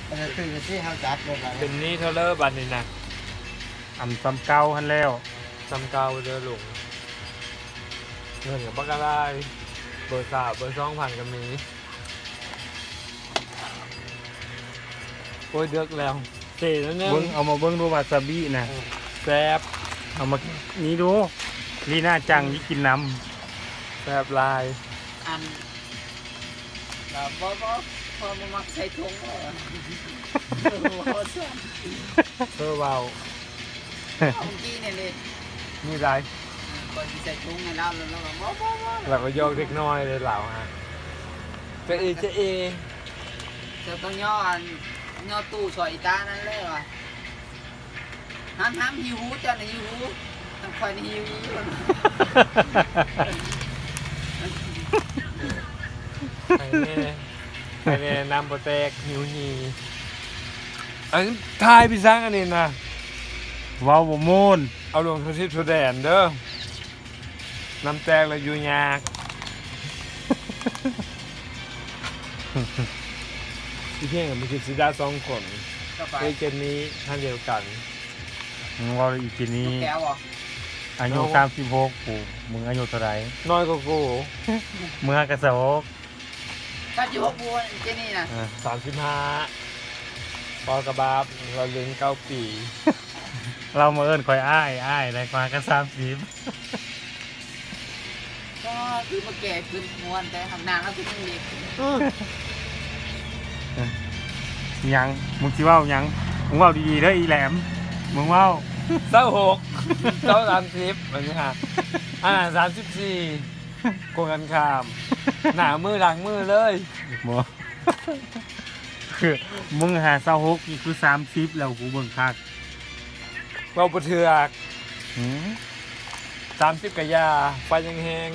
ເປັນໜີ້ເທົ່າເລີບາດນີ້ນະ. ອັນສ່ຳເກົ່າຫັ້ນແລ້ວ. ສ່ຳເກົ່າເດີລຸງ. ເງິນກໍບັກຫຼາຍ. ເບີຊາວ ເບີສອງພັນກໍມີ. ໂອ້ຍ ເດິກແລ້ວ. ເສແລ້ວໜຶ່ງ. ເບິ່ງ ເອົາມາເບິ່ງດູວາຊາບິນະ. ເອີ ແຊບ. ເອົາມານີ້ດູ. ລີໜ້າຈັງນີ້ກິນນຳ. ແຊບຫຼາຍ. ອັນ ກໍບໍ່ ບໍ່ ເພາະບໍ່ມັກໃສ່ຖົງ. ເອີ ເວົ້າຊັ້ນ. ເອີ ເວົ້າ. ເອົາກີ້ນີ້ເລີຍ. ມີຫຼາຍ. ເອີ ຂ້ອຍຊິໃສ່ຖົງໃຫ້ລາວ ແລ້ວລາວກໍບໍ່ ບໍ່ ບໍ່ ລາວກໍຢອກເດັກນ້ອຍເລີຍລາວຫະ. ຈະເອ ຈະເອ. ເຈົ້າຕ້ອງຍໍອັນ ຍໍຕູ້ຊ່ອຍອີຕານັ້ນເລີຍວ່າ ຫ້າມ ຫ້າມຫິວຫູ ເຈົ້ານະຫິວຫູ ທາງຂ້ອຍນະຫິວອີ່. ໃຫ້ແນ່ ໃຫ້ແນ່ ນ້ຳບໍ່ແຕກ ຫິວຫີ່. ອັນ ຖ່າຍໄປສັງອັນນີ້ນະ ເວົ້າບໍ່ມ່ວນ. ເອົາລົງທົ່ວທິດທົ່ວແດນເດີ. ນ້ຳແຕກແລ້ວຢູ່ຍາກ. ອີເພງມັນຄືຊິໄດ້ສອງຄົນ. ເອີຍ ເຈນນີ້ ທ່ານດຽວກັນ. ມຶງເວົ້າອີເຈນນີ້ ອາຍຸສາມສິບຫົກ ປູ ມຶງອາຍຸເທົ່າໃດ? ນ້ອຍກວ່າກູ. ມຶງຫາກະຊາວຫົກ. ສາມສິບຫົກ ບໍ່ ເຈນນີ້ນະ? ເອີ ສາມສິບຫ້າ ພໍກະບາບ ລາວເປັນເກົ້າປີ. ລາວມາເອີ້ນຂ້ອຍອ້າຍ ອ້າຍ ໄດ້ກວ່າກະສາມສິບ. ກໍຄືມາແກ່ຂຶ້ນມ່ວນ ແຕ່ຫາກໜ້າລາວຄືຍັງເດັກ. ຫຍັງ? ມຶງຊິເວົ້າຫຍັງ? ມຶງເວົ້າດີໆເດີອີແຫຼມ ມຶງເວົ້າ. ຊາວຫົກ ຊາວ ສາມສິບ ອັນນີ້ຫາ ອັນນັ້ນສາມສິບສີ່ ກົງກັນຂ້າມ ໜ້າມືຫຼັງມືເລີຍ. ບໍ່ ຄືມຶງຫາຊາວຫົກ ກູຄືສາມສິບແລ້ວ ກູເບິ່ງຄັກ. ເວົ້າບໍ່ເຖືກ. ຫືມ? ສາມສິບກະຢ່າ ໄຟຍັງແຮງ.